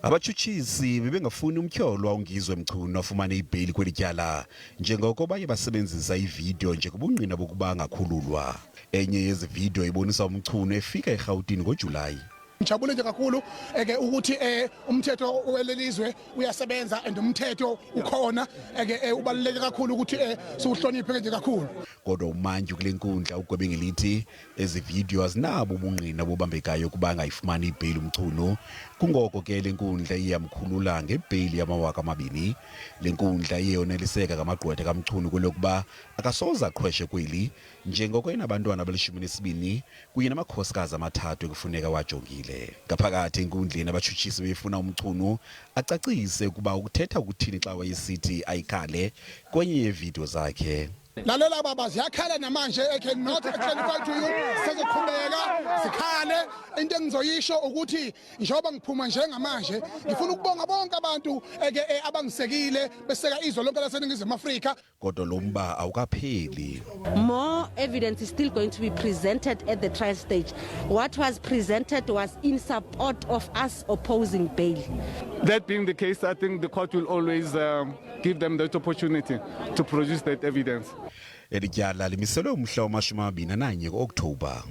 Abatshutshisi bebengafuni umtyholwa uNgizwe Mchunu afumane ibheyili kweli tyala, njengoko baye basebenzisa ividiyo njengobungqina bokuba angakhululwa. Enye yezi vidiyo ibonisa uMchunu efika eRhawutini ngoJulayi. Ngijabule nje kakhulu eke ukuthi umthetho welelizwe uyasebenza and umthetho ukhona eke ubaluleke kakhulu ukuthi siwuhloniphe nje kakhulu. Kodwa umantyi kule nkundla ugwebe ngelithi ezi vidiyo azinabo ubungqina obubambekayo ukuba angayifumani ibheyili uMchunu. Kungoko ke le nkundla iye yamkhulula ngebheyili yama-2000. Le nkundla iye yoneliseka ngamagqwetha kaMchunu kwelokuba akasoze aqhweshe kweli, njengoko enabantwana abali-12 kunye namakhosikazi amathathu ekufuneka wajongile. Ngaphakathi enkundleni abatshutshisi bebefuna uMchunu acacise ukuba ukuthetha ukuthini xa wayesithi ayikhale kwenye yeevidiyo zakhe. Lalela baba, ziyakhala namanje. I cannot clarify to you, sezoqhubeka zikhale. Into engizoyisho ukuthi njengoba ngiphuma njengamanje, ngifuna ukubonga bonke abantu eke abangisekile, beseka izwe lonke laseNingizimu Afrika. Kodwa lo mba awukapheli. More evidence is still going to be presented at the trial stage. What was presented was in support of us opposing bail. That being the case, I think the court will always give them that opportunity to produce that evidence. Eli tyala limiselwe umhla wama-21 ku-Okthobha.